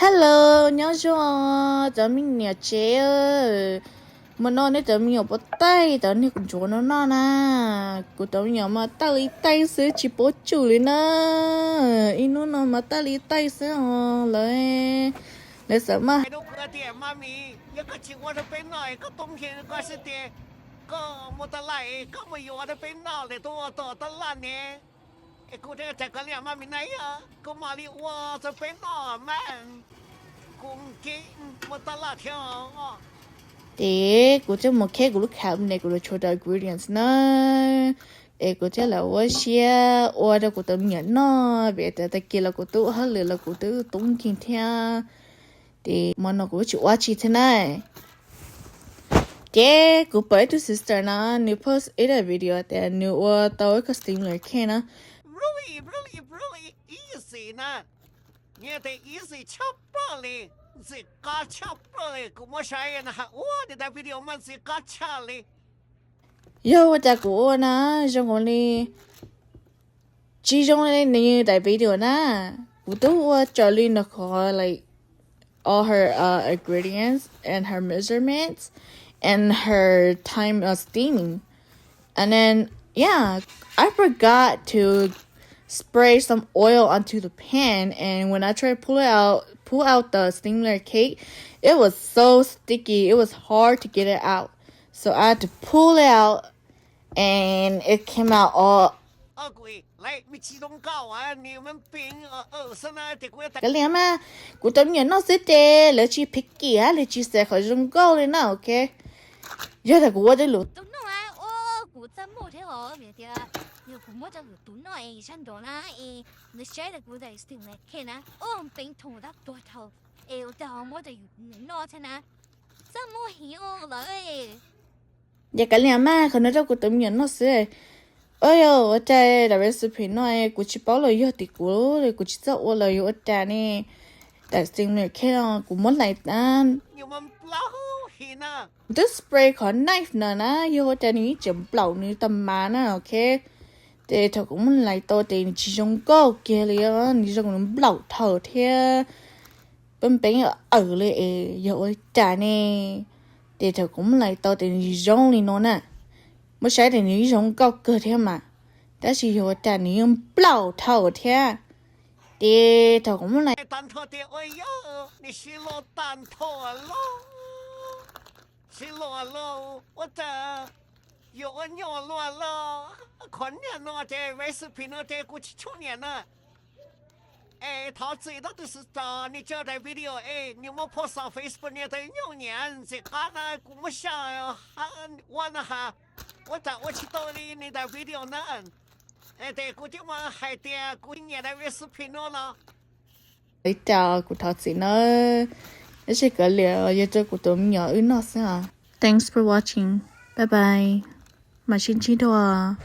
Hello, nyob zoo cov me nyuam tsev. Hmo no nej cov me nyuam puas taij cov niag kuv ntsuav no noj na? Kuv cov me nyuam mas taij li taij xwb tsis paub tsum li na. Ib hnub no mas taij li taij xwb os lawv. Lawv xav mas hais rau kuv tias, Mami, yog koj tsis ua rau peb noj es koj tub nkeeg rau koj xwb tiag, koj muaj tab laj es koj muaj yuav ua rau peb noj lawm tuaj ua tom tab laj ne. Es kuv thiaj tias, Kav liam, Mami na, yog koj mam li ua rau peb noj mas, kuv nkeeg muaj tab laj thiab. Ces kuv thiaj mus kheb kuv lub cabinet kuv los tshuav cov ingredients na. Es kuv thiaj los ua siab ua rau kuv tus me nyuam noj vim tias tag kis los kuv twb ua hauj lwm los kuv twb tub nkeeg thiab. Ces hmo no kuv tsis ua tsi thiab na. Ces kuv pom ib tug sister na, nws post ib daim video tias nws ua tau ib co steamed layer cake na. Really, really, really easy na. Nyias tias easy tshaj plaws li, ntxim qab tshaj plaws li. Kuv muab saib na has ua nws daim video mas ntxim qab tshaj li. Yog ua cas kuv ua na zoo nkaus li tsis zoo li nws daim video na. Kuv twb ua raws li nws qhov like all her uh, ingredients and her measurements and her time of steaming. And then, yeah, I forgot to spray some oil onto the pan. And when I try to pull it out, pull out the steamed layer cake, it was so sticky. It was hard to get it out. So I had to pull it out and it came out all ugly. Kav liam mas, kuv cov me nyuam noj xwb ces lawv tsis picky, lawv tsis xav qhov zoo nkauj li na, ok. Yog tias kuv ua tej lus tus noj, kuv txaj muag thiab os, vim tias yog kuv muab rau lwm tus noj es sab nraud na, es nws saib tias kuv daim steamed layer cake na, ua peev thoom tab tuag dhau, es ua cas ho muab rau yus noj thiab na, txaj muag heev lawm. Ces kav liam mas, qhov no rau kuv tus me nyuam noj xwb. Ua cas daim recipe no kuv tsis paub los yog tim kuv, kuv tsis txawj ua los yuav ua cas ne. Daim steamed layer cake kuv muab hlais, kuv twb spray qhov knife no na, yog ua cas nws yeej tseem nplaum nws tag mas na, ok. Ces thaum kuv muab hlais tau ces nws tsis zoo nkauj kiag li, nws zoo nws nplaum dhau thiab. Peeb peev awm li es yog ua cas ne. Ces thaum kuv muab hlais tau ces nws zoo li no na. Muab saib ces nws yeej zoo nkauj kawg thiab mas, tab sis yog ua cas nws yeej nplaum dhau thiab. Ces thaum kuv muab hlais tag nrho tias ua yog nws sib luag tag nrho los, sib luag los ua cas yuav ua nyuaj luaj los, qhov niag no ces recipe no ces kuv tsis tshua nyiam na. Es thov txim rau tus sister nws tso daim video es nws muab post saum Facebook, nws tias nyob nyiam ntxim qab na, kuv muab saib ua no has, ua cas ua tsis tau li nws daim video na. Ces kuv thiaj mas hais tias kuv nyiam daim recipe no los. Li cas kuv thov txim na, tab sis kav liam, yog rau kuv tus me nyuam wb noj xwb os. Thanks for watching. Bye bye. Mam sib ntsib dua.